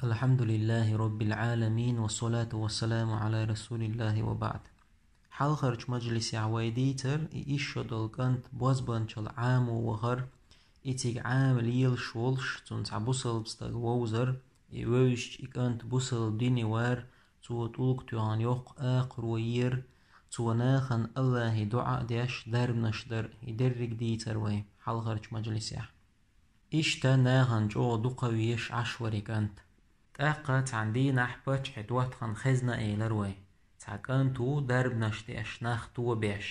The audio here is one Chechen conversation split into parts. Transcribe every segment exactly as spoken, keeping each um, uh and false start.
الحمد لله رب العالمين والصلاة والسلام على رسول الله وبعد. Хьалхарчу мажлисехь вай дийцар и исс шо долу кӀант бозбанчалла Ӏамо вахар, и цига Ӏама лелаш волуш, цунна цхьа бусалба стаг вовзар, и вевзачу и кӀант бусалба дине вар, цо тӀулг тоьхна йоккха акхаро ер, цо нахана Аллахье доӀа а деш, дарбанаш дар, и дерриг дийцар вай хьалхарчу мажлисехь. Иштта нахана чӀогӀа дукха везаш Ӏаш вара и кӀант. ТӀаккха цхьана дийнахь паччахьан доттагӀна хезна элира вай: «Цхьа кӀант ву дарбанаш деш, нах тобеш.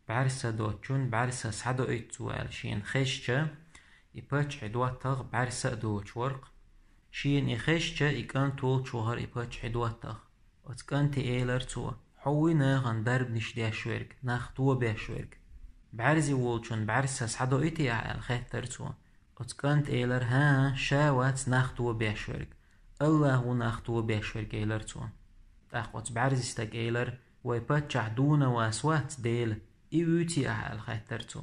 БӀаьрса доцучунна бӀаьрса схьадоуьйту цо», – аьлла, шена хезча, и паччахьан доттагӀа бӀаьрса а доцуш вара-кх. Шена и хезча, и кӀант волчу вахара и паччахьан доттагӀа. Оцу кӀанте элира цо: «Хьо вуй нахана дарбанаш деш верг, нах тобеш верг? БӀаьрзе волчунна бӀаьрса схьадоуьйтий ахь?» – аьлла, хаьттира цо. Оцу кӀанта элира: «ХӀан-хӀа, ша вац нах тобеш верг, Аллахь ву нах тобеш верг», – элира цо. ТӀаккха оцу бӀаьрзе стага элира: «Вай паччахь Дунавас вац Дела, и вуьйций ахь?» – аьлла, хаьттира цо.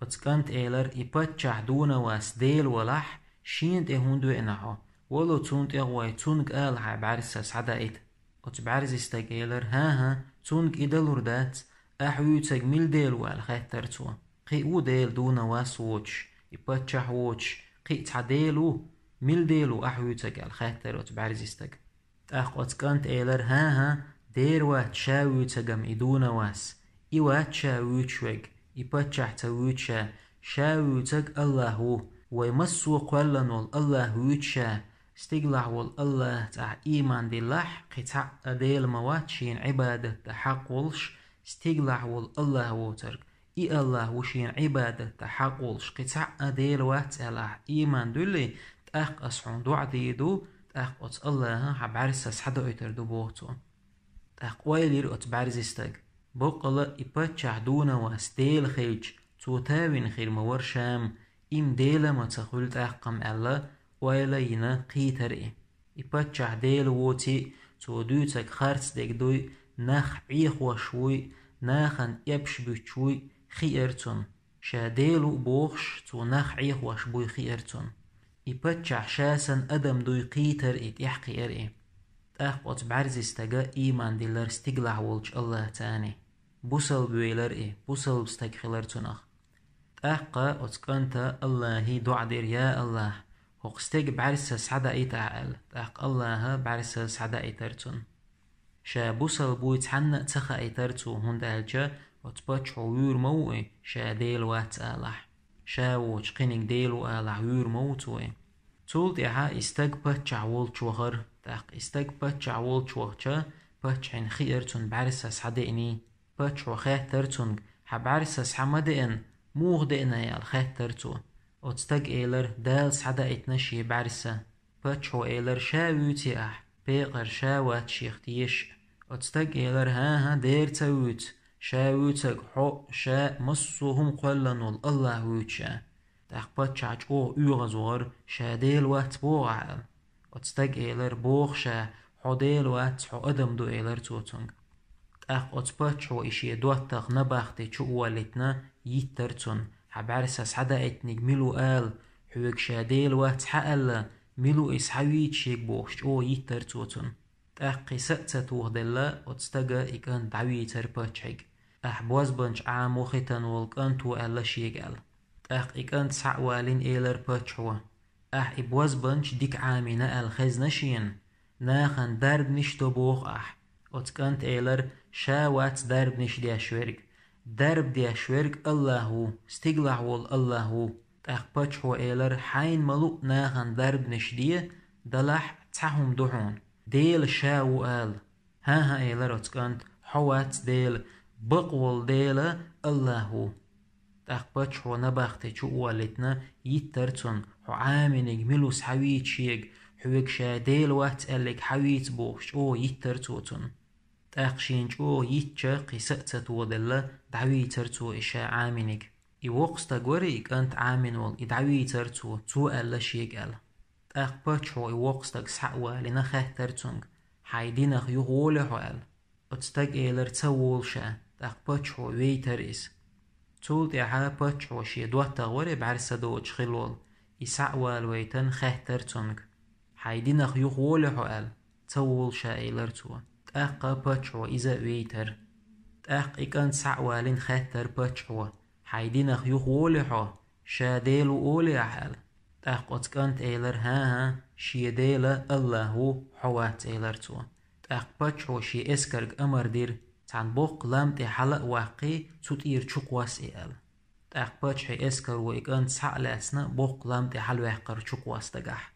Оцу кӀанта элира: «И паччахь Дунавас Дела валахь, шена тӀе хӀунда веана хьо? Вало цунна тӀе гӀой, цуьнга ала хьайн бӀаьрса схьадаийта». Оцу бӀаьрзе стага элира: «ХӀан-хӀа, цуьнга и далур дац, ахь вуьйцург мила Дела ву?» – аьлла, хаьттира цо. «Кхин а ву Дела Дунавас воцуш, и паччахь воцуш, кхин а цхьа Дела ву, мила Дела ву ахь вуьйцург?» – аьлла, хаьттира оцу бӀаьрзе стага. ТӀаккха оцу кӀанта элира: «ХӀан-хӀа, дера вац ша вуьйцург-м и Дунавас, и вац ша вуьйцуш верг, и паччахь ца вуьйцу ша, ша вуьйцург Аллахь ву, вай массо а кхоьллина волу Аллахь вуьйцу ша. Стигалахь волу Аллахьца ахь ийман диллахь, кхин цхьа а Дела ма вац шена Ӏибадат дан хьакъ волуш, стигалахь волу Аллахь воцург, и Аллахь ву шена Ӏибадат дан хьакъ волуш, кхин цхьа а Дела вац аьлла ахь ийман дуьллий, тӀаккха ас хьуна доӀа дийр ду, тӀаккха оцу Аллахьа хьан бӀаьрса схьадоуьйтур ду», – боху цо. ТӀаккха ойла йира оцу бӀаьрзе стага: «Баккъала а и паччахь Дунавас Дела хилча, цо тавина хир ма вара ша-м, и-м Дела ма ца хуьлу тӀаккха-м», – аьлла, ойла а йина, кхийтира и. И паччахь Дела воций, цо дуьйцург харц дерг дуй, нах Ӏехош вуй, нахана эпаш буьттуш вуй хиира цунна. Ша Дела ву бохуш, цо нах Ӏехош буй хиира цунна. И паччахь ша санна адам дуй кхийтира и, тӀаьхьакхиира и. ТӀаккха оцу бӀаьрзе стага ийман диллира стигалахь волчу Аллахьца. Бусалба велира и, бусалба стаг хилира цунах. ТӀаккха оцу кӀанта Аллахье доӀа дира: «Я Аллахь, хӀокху стеган бӀаьрса схьадаийта ахь», – аьлла. ТӀаккха Аллахьа бӀаьрса схьадаийтира цунна. Ша бусалба вуй цхьанна а ца хаийтира цо, хӀунда аьлча оцу паччахьо вуьйр ма ву и, ша Дела вац алахь. Ша воцуш кхиниг Дела ву алахь, вуьйр ма ву цо и. Цул тӀаьхьа и стаг паччахь волчу вахара. ТӀаккха и стаг паччахь волчу вахча, паччахьна хиира цунна бӀаьрса схьадеаний. Паччахьо хаьттира цуьнга: «Хьан бӀаьрса схьа ма деана, муха деана?» – аьлла, хаьттира цо. Оцу стага элира: «Дала схьадаийтина шен бӀаьрса». Паччахьо элира: «Ша вуьйций ахь, пекъар ша вац шех тешаш?» Оцу стага элира: «ХӀан-хӀа, дера ца вуьйцу, ша вуьйцург хьо, ша, массо а хӀума кхоьллина волу Аллахь вуьйцу ша». ТӀаккха паччахь чӀогӀа оьгӀазвахара: «Ша Дела вац боху ахь?» – аьлла. Оцу стага элира: «Боху ша, хьо Дела вац, хьо адам ду», – элира цо цуьнга. ТӀаккха оцу паччахьо и шен доттагӀа набахти чу а воллийтина, йиттира цунна: «Хьан бӀаьрса схьадаийтиниг мила ву ала, хьоьга ша Дела вац хьан аьлла, мила ву иза схьавийца шега?» – бохуш, чӀогӀа йиттира цо цунна. ТӀаккха кхин са а ца тохаделла, оцу стага и кӀант дӀавийцира паччахьига. «Ахь бозбанча Ӏамо хитина волу кӀант ву», – аьлла шега аьлла. ТӀаккха и кӀант схьа а валийна, элира паччахьо: «Ахь и бозбанча дика Ӏамийна аьлла хезна шена, нахана дарбанаш до боху ахь». Оцу кӀанта элира: «Ша вац дарбанаш деш верг, дарба деш верг Аллахь ву, стигалахь волу Аллахь ву». ТӀаккха паччахьо элира: «Хьайна ма луъу нахана дарбанаш де, делахь а цхьа хӀума ду хьуна, Дела ша ву ала». «ХӀан-хӀа, – элира оцу кӀанта, – хьо вац Дела, бакъволу Дела Аллахь ву». ТӀаккха паччахьо набахти чу а воллийтина, йиттира цунна: «Хьо Ӏамийниг мила ву схьавийца шега, хьоьга ша Дела вац аьллиг схьавийца», – бохуш, чӀогӀа йиттира цо цунна. ТӀаккха шена чӀогӀа йитча, кхин са а ца тохаделла, дӀавийцира цо и ша Ӏамийниг. И воккха стаг вара и кӀант Ӏамийна волу, и дӀавийцира цо, цо аьлла шега аьлла. ТӀаккха паччахьо и воккха стаг схьа а валийна, хаьттира цуьнга: «Хьайн динах юхаволуьй хьо?» – аьлла. Оцу стага элира: «Ца волу ша». ТӀаккха паччахьо вейтира иза. Цул тӀаьхьа паччахьо шен доттагӀа вара и бӀаьрса доцуш хилла волу, и схьа а валавайтина, хаьттира цуьнга: «Хьайн динах юхаволий хьо?» — аьлла. «Ца волу ша», — элира цо. ТӀаккха паччахьо иза а вейтара. ТӀаккха и кӀант схьа а валийна хаьттара паччахьо: «Хьайн динах юхаволий хьо? Ша Дела ву олий ахь?» — аьлла. ТӀаккха оцу кӀанта элира: «ХӀан-хӀа, шен Дела АллахӀ ву, хьо вац», — элира цо. ТӀаккха паччахьо шен эскарга амар дира: «Цхьана боккха лам тӀе хьала а ваккхий, цу тӀера чукхосса и», — аьлла. ТӀаккха паччахьан эскаро и кӀант схьа а лаьцна, боккха лам тӀе хьалаваьккхира чукхосса дагахь.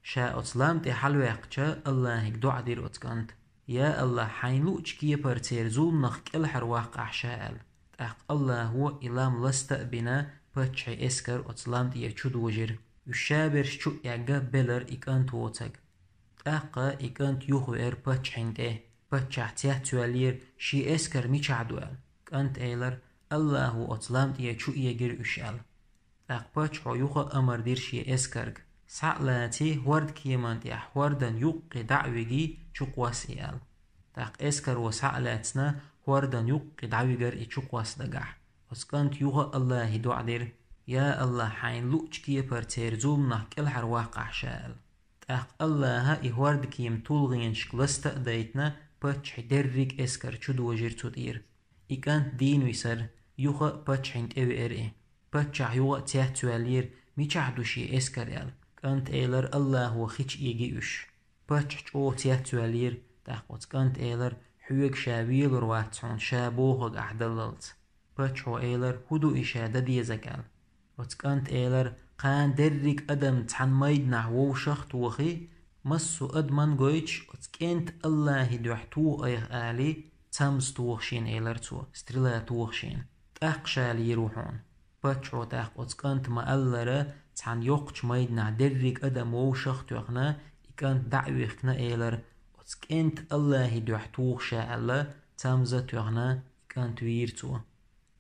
Ша оцу лам тӀе хьалаваьккхича, АллахӀига доӀа дира оцу кӀанта: «Я АллахӀ, хьайна луъучу кепара церан зуламнах кӀелхьарваккха ахь ша», — аьлла. ТӀаккха АллахӀо и лам ласта а бина, паччахьан эскар оцу лам тӀера чу дожира. Уьш шаберш чу а эгга, белара и кӀант воцург. ТӀаккха и кӀант юхавеара паччахьна тӀе. Паччахь цецвоьллера, шен эскар мичахь ду аьлла. КӀанта элира: «АллахӀо оцу лам тӀера чу эгира уьш», — аьлла. ТӀаккха паччахьо юха а амар дира шен эскарга: «Схьа а лаций, хӀордкеман тӀехь хӀордан юккъе дӀа а вигий, чукхосса и», — аьлла. ТӀаккха эскаро схьа а лаьцна, хӀордан юккъе дӀавигара и чукхосса дагахь. Оцу кӀанта юха а АллахӀе доӀа дира: «Я АллахӀ, хьайна луъучу кепара церан зуламнах кӀелхьарваккха ахь ша», — аьлла. ТӀаккха АллахӀа и хӀордкема тулгӀенашка ласта а дайтина, паччахьан дерриг а эскар чу дожира цу тӀера. И кӀант дийна висара, юха а паччахьна тӀевеара и. Паччахь юха а цецвоьллера, мичахь ду шен эскар аьлла. КӀанта элира: «АллахӀо хи чу эгий уьш». Паччахь чӀогӀа цецвоьллера, тӀаккха оцу кӀанта элира: «Хьоьга ша велур вац хьуна, ша бохург ахь даллалц». Паччахьо элира: «ХӀун ду и ша дан дезарг?» — аьлла. Оцу кӀанта элира: «Кхана дерриг адам цхьана майданахь вовшах а тохий, массо а адаман гойтуш, оцу кӀентан АллахӀан дуьхьа тоха айхьа алий, цамза тоха шена», — элира цо, — «стрела тоха шена. ТӀаккха ша лийр ву хьуна». Паччахьо тӀаккха оцу кӀанта ма-аллара, цхьана йоккхачу майданахь дерриг адам вовшах а тоьхна, и кӀант дӀа а вихкина, элира: «Оцу кӀентан АллахӀан дуьхьа тоха ша», — аьлла, цамза а тоьхна, и кӀант вийра цо.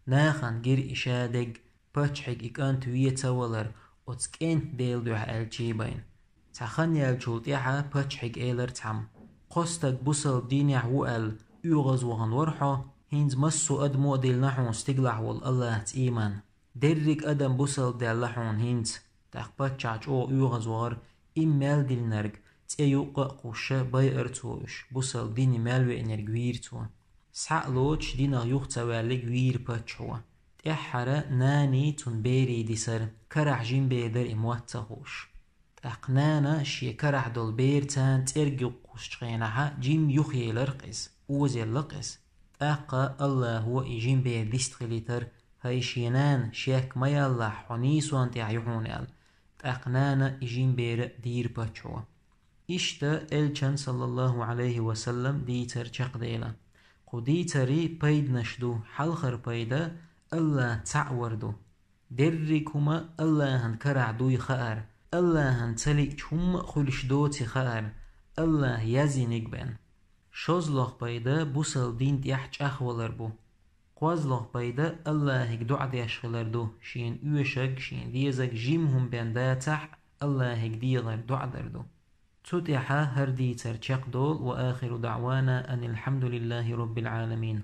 Нахана гира и шадерг, паччахьига и кӀант вен ца валар, оцу кӀентан Делан дуьхьа аьлча а байна. Цхьа хан яьллачул тӀаьхьа паччахьига элира цхьамма: «Кхо стаг бусалба динехь ву аьлла, оьгӀазвахана вара хьо, хӀинца массо а адамо а диллина хьуна стигалахь волу АллахӀца ийман. Дерриг адам бусалба даьлла хьуна хӀинца». ТӀаккха паччахь чӀогӀа оьгӀазвахара, имма мел диллинарг цӀе юккъе а кхуссуш, байара цо уьш, бусалба дине мел веанарг вийра цо. Схьа а лоцуш, динах юха ца ваьлларг вийра паччахьо. ТӀаьххьара наний цунна берий дисара, карахь жима бер дара и мотт ца хууш. ТӀаккха нана шен карахь долу бер царна цӀерга юккъе кхуссучу хенахь, жимма юхаелира-кх иза, озаелла-кх иза. ТӀаккха АллахӀо и жима бер дистхилийтара: «ХӀай шен нана, шек ма яллахь, хьо нийсонна тӀехь ю хьуна», — аьлла. ТӀаккха нана и жима бер а дийра паччахьо. Иштта элчан, саллаллахӀу Ӏалайхи ва саллам, дийцар чекхдела. Кху дийцарийн пайданаш ду: хьалхара пайда — АллахӀ цхьаъ вар ду. Дерриг хӀума АллахӀан карахь дуй хаар, АллахӀан ца лиъча хӀумма а хуьлуш доций хаар, АллахӀа яздинарг бен. ШозлагӀа пайда — бусалба дин тӀехь чӀагӀвалар бу. КхозлагӀа пайда — АллахӀига доӀа деш хилар ду, шена оьшург, шена дезарг жима хӀума бен дацахь а, АллахӀига дехар, доӀа дар ду. Цу тӀехь хӀара дийцар чекхдолу. وآخر دعوانا أن الحمد لله رب العالمين.